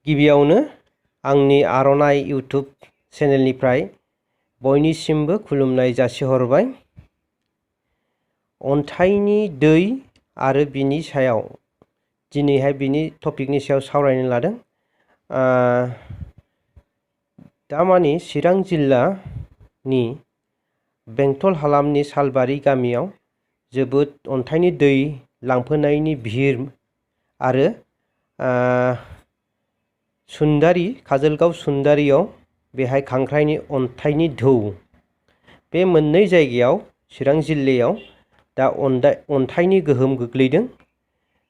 गिबियावनो आंनि आर'नाइ इउटुब चेनेलनिफ्राय बयनिसिमबो खुलुमनाय जासिहरबाय। अन्थाइनि दै आरो बिनि सायाव दिनैहाय बिनि टपिकनि सायाव सावरायनो लादों। दामानि चिरां जिल्लानि बेंटल हालामनि सालबारि गामियाव जोबोद अन्थाइनि दै लांफैनायनि भिर आरो काजोलगाव सुन्दारियाव बेहाय खांख्राइनि अन्थाइनि ढौ, बे मोननै जायगायाव चिरां जिल्लायाव दा अन्थाइनि गोहोम गोग्लैदों।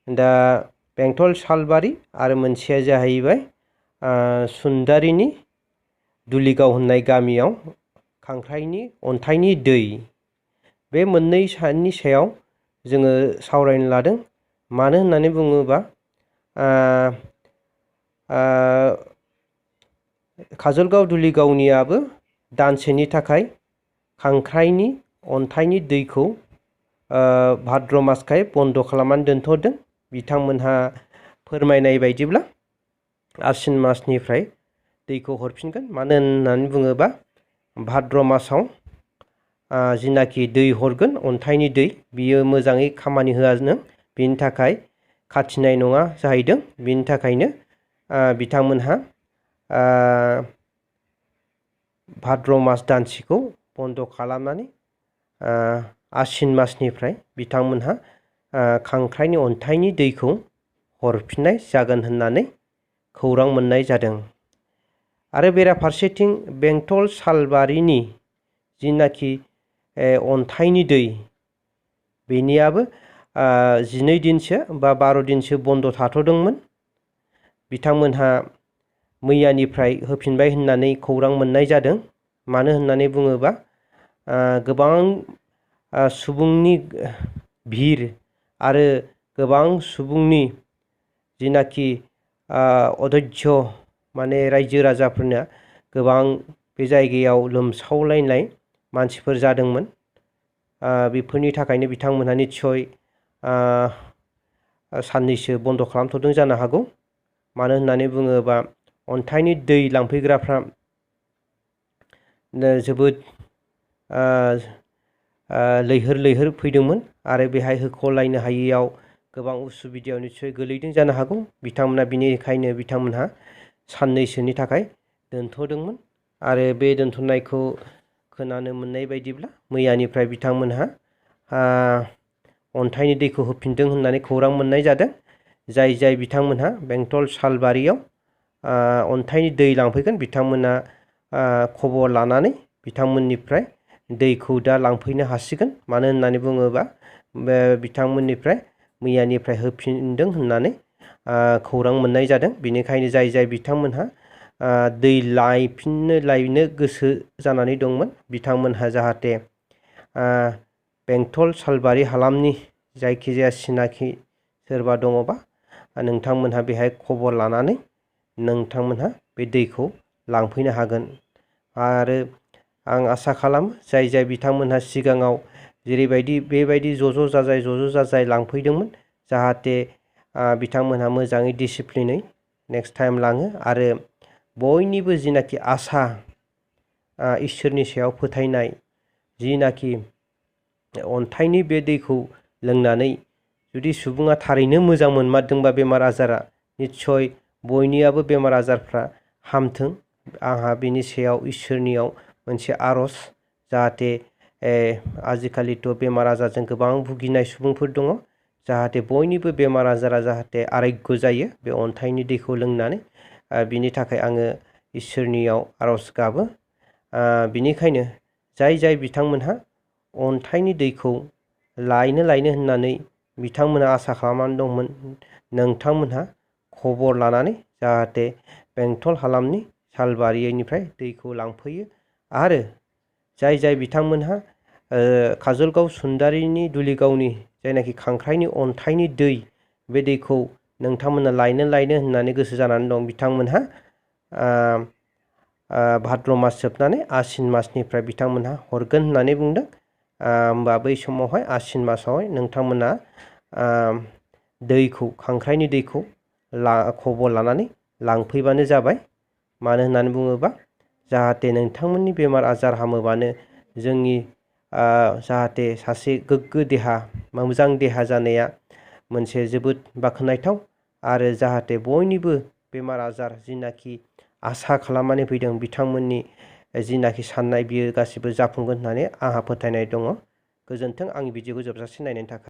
दा बेंटल सालबारि आरो मोनसेया जाहैबाय सुन्दारिनि दुलिगाव होननाय गामियाव खांख्राइनि अन्थाइनि दै, बे मोननै सानि सायाव जोङो सावरायनो लादों। मानो होननानै बुङोबा काजोलगाव दुलिगावनियाबो दानसेनि थाखाय खांख्राइनि अन्थाइनि दैखौ भाद्र मासखाय बन्द' खालामनानै दोनथ'दों। बिथांमोनहा फोरमायनाय बायदिब्ला आसिन मासनिफ्राय दैखौ हरफिनगोन। मानो होननानै बुङोबा भाद्र मासाव जिनाखि दै हरगोन अन्थाइनि दै, बियो मोजाङै खामानि होआनो, बिनि थाखाय खाथिनाय नङा जाहैदों। बिनि थाखायनो बिथांमोनहा भाद्र मास दानसेखौ बन्द' खालामनानै आसिन मासनिफ्राय बिथांमोनहा खांख्राइनि अन्थाइनि दैखौ हरफिननाय जागोन होननानै खौरां मोननाय जादों। आरो बेराफारसेथिं बेंटल सालबारिनि जिनाखि अन्थाइनि दै, बेनियाबो 12 दिनसो बा 12 दिनसो बन्द' थाथ'दोंमोन। बिथांमोनहा मैयानिफ्राय होफिनबाय होननानै खौरां मोननाय जादों। मानो होननानै बुङोबा गोबां सुबुंनि भिर आरो गोबां सुबुंनि जिनाखि अधैर्य, माने रायजो राजाफोरना गोबां बे जायगायाव लोमसावलायनाय मानसिफोर जादोंमोन। बेफोरनि थाखायनो बिथांमोनहा निस्सय साननैसो बन्द' खालामथ'दों जानो हागौ। मानो होननानै बुङोबा अन्थाइनि दै लांफैग्राफ्रा जोबोद लैहोर लैहोर फैदोंमोन आरो बेहाय होख'लायनो हायैयाव गोबां उसुबिदायाव निस्सय गोलैदों जानो हागौ। बिनिखायनो बिथांमोनहा साननैसोनि थाखाय दोनथ'दोंमोन। आरो बे दोनथ'नायखौ खोनानो मोननाय बायदिब्ला मैयानिफ्राय बिथांमोनहा अन्थाइनि दैखौ होफिनदों होननानै खौरां मोननाय जादों। जाय बिथांमोनहा बेंटल सालबारियाव अन्थाइनि दै लांफैगोन, बिथांमोना खबर लानानै बिथांमोननिफ्राय दैखौ दा लांफैनो हासिगोन। मानो होननानै बुङोबा बिथांमोननिफ्राय मैयानिफ्राय होफिनदों होननानै खौरां मोननाय जादों। बेनिखायनो जाय बिथांमोनहा दै लायनो गोसो जानानै दंमोन, बिथांमोनहा जाहाथे बेंटल सालबारि हालामनि जायखिजाया सिनाखि सोरबा दङबा नोंथांमोनहा बेहाय खबर लानानै नोंथांमोनहा बे दैखौ लांफैनो हागोन। आरो आं आसा खालामो जाय बिथांमोनहा सिगाङाव जेरैबायदि बेबायदि ज' जाजाय लांफैदोंमोन, जाहाथे बिथांमोनहा मोजाङै डिसिप्लिनै नेक्स्ट टाइम लाङो। आरो बयनिबो जिनाखि आसा, इसोरनि सायाव फोथायनाय, जिनाखि अन्थाइनि बे दैखौ लोंनानै जुदि सुबुङा थारैनो मोजां मोनमारदोंबा बेमार आजारा, निस्सय बयनियाबो बेमार आजारफ्रा हामथों। आंहा बिनि सायाव इसोरनियाव मोनसे आर'ज, जाहाथे आजिखालिथ' बेमार आजारजों गोबां भुगिनाय सुबुंफोर दङ, जाहाथे बयनिबो बेमार आजारा जाहाथे आरायग्य जायो बे अन्थाइनि दैखौ लोंनानै। बिनि थाखाय आङो इसोरनियाव आर'ज गाबो। बिनिखायनो जाय बिथांमोनहा अन्थाइनि दैखौ लायनो होननानै बिथांमोनहा आसा खालामनानै दंमोन, नोंथांमोनहा खबर लानानै जाहाथे बेंटल हालामनि सालबारिनिफ्राय दैखौ लांफैयो। आरो जाय बिथांमोनहा काजोलगाव सुन्दारिनि दुलिगावनि जायनाखि खांख्राइनि अन्थाइनि दै, बे दैखौ नोंथांमोना लायनो होननानै गोसो जानानै दं, बिथांमोनहा भाद्र मास जोबनानै आसिन मासनिफ्राय बिथांमोनहा हरगोन होननानै बुंदों। होमबा बै समावहाय आसिन मासावहाय नोंथांमोना खांख्राइनि दैखौ खबर लानानै लांफैबानो जाबाय। मानो होननानै बुङोबा जाहाथे नोंथांमोननि बेमार आजार हामोबानो जोंनि जाहाथे सासे गोग्गो देहा मोजां देहा जानाया मोनसे जोबोद बाख्नायथाव आरो जाहाथे बयनिबो बेमार आजार जिनाखि आसा खालामनानै फैदों बिथांमोननि जिनाखि साननाय बियो गासिबो जाफुंगोन होननानै आंहा फोथायनाय दङ। गोजोन्थों आंनि भिडिअखौ जोबजासिम नायनायनि थाखाय।